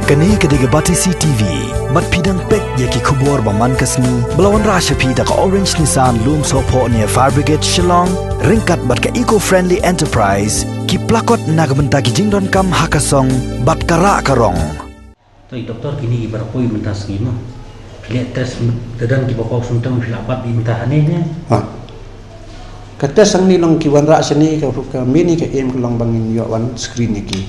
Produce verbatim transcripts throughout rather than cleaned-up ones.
Kane ka dei ka Batesi T V. Bad phi dang peit ïa ki khubor ba man ka sngi ba la wanrah sha phi da ka Orange Nissan Lumsohphoh near Fire Brigade Shillong, ryngkat bad ka Eco Friendly Enterprise, ki plakot na ka bynta ki jingdonkam ha ka song bad ka rah ka rong. To i doktor, kine ki ba la poi mynta sngi mo, phi leh test, da don ki ba poi symptom phi la bat mynta hangne ne? Ha. Ka test hangne long ki wanrah shane, ka, ka mini ka aim ka long ba ngin ïoh wan screen ïa ki.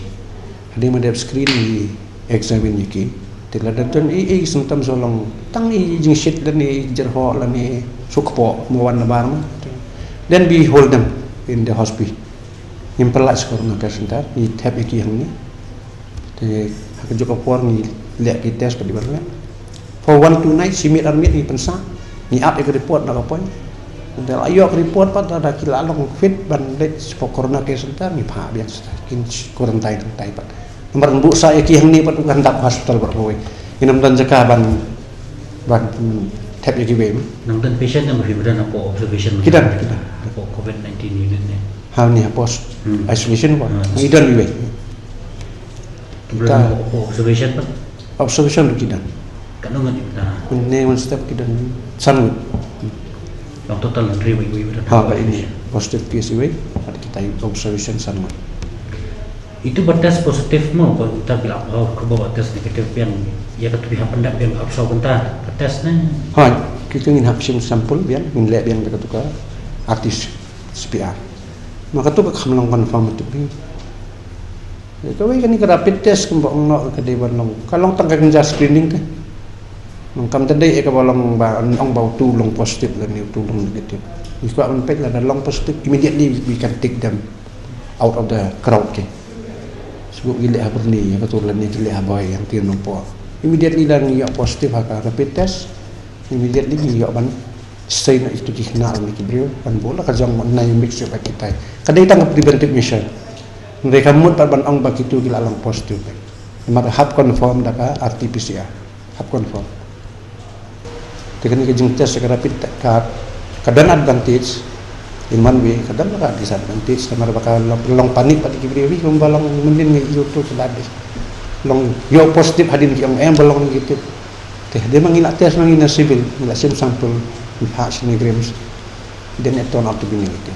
Hadien ba dep screen ngi examine ïa ki. Te lada don i, i symptom, so long tang i jingshit lane i jyrhoh lane i suk kpoh mo, wan nabar mo, then we hold them in the hospital. Ngim pynlait sha Corona Care Center, ngi thep ïa ki hangne. Te ha kajuh ka por ngi leh ki test pat i ban leh. For one two nights, shi miet ar miet ngi pynsah, ngi ap ïa ka report na ka poi. Te la ïoh ka report pat, lada ki la long fit ban leit sha Corona Care Center, ngi phah biang sha kin quarantine, quarantine pat. Namar buh sah ïa ki hangne pat u kan dap hospital baroh kawei. Ngim don jaka ban, ban, hmm, thep ïa kiwei. Nang don patient ne ma phi ba don hapoh observation? Ki don, ki don. Hapoh covid nineteen unit ne? Ha, ne hapoh, hmm, isolation ward. Hmm. Ngi don iwei. Ki ba don hapoh observation pat? Observation ruh ki don. Katno ngut ki ba don? Ne one step ki don san ngut. Long total hynriew iwei ba don. Ha, ba ine positive case iwei, bad kita i observation san ngut. Itu ba test positive mo, ko ta phi la, oh, ko ba test negative biang, ïa katu phi hap pyndap biang arphew saw kynta ka test ne? Ha, kita ngin hap shim sample biang, ngin leh biang da katu ka R T C P R. Ma katu ka kham long confirm tu phi. Kawei kane ka rapid test kumba ong noh ka dei ban long, ka long tang ka kynja screening te. Nang kam ta dei ïa kaba long ba ong ba utu long positive lane utu long negative. Ngi kwah ban peit, lada long positive, immediately we can take them out of the crowd ke. Shu ki leh ha Byrni, ïa katu lane ki leh ha Bhoi, ïa katu Nongpoh. Immediately lada ngi ïoh positive ha ka rapid test, immediately ngi ïoh ban seiñ noh ïa kitu ki khynnah lane ki briew, ban buh la ka jong ban nai mix ïa ba kitai. Ka dei tang ka preventive measure. Hynrei kam mut pat ban ong ba kitu ki la long positive. Namar hap confirm da ka R T P C R. Hap confirm. Te kane ka jingtest ka rapid te-, ka, ka don advantage in one way, ka don ka disadvantage, namar ba ka long, long panic pat ïa ki briew, wi kumba long mynnin ngi ïoh tu ka dei. Long ïoh positive hadien ki ong em ba long negative. Te hadien ma ngi la test ma ngi na civil, ngi la shim sample, ngi phah shane KRIMS, then it turn out to be negative.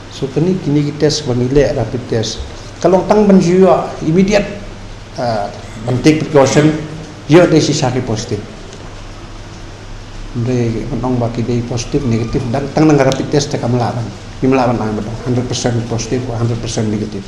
So kane, kine ki test ba ngi leh, rapid test, ka long tang ban ju ïoh immediate, ah, ban take precaution, ïoh dei shisha ki positive. Hynrei ban ong ba ki dei positive, negative, dang tang na ka rapid test te kam lah ban, ngim lah ban ai ba dang hundred percent positive or hundred percent negative.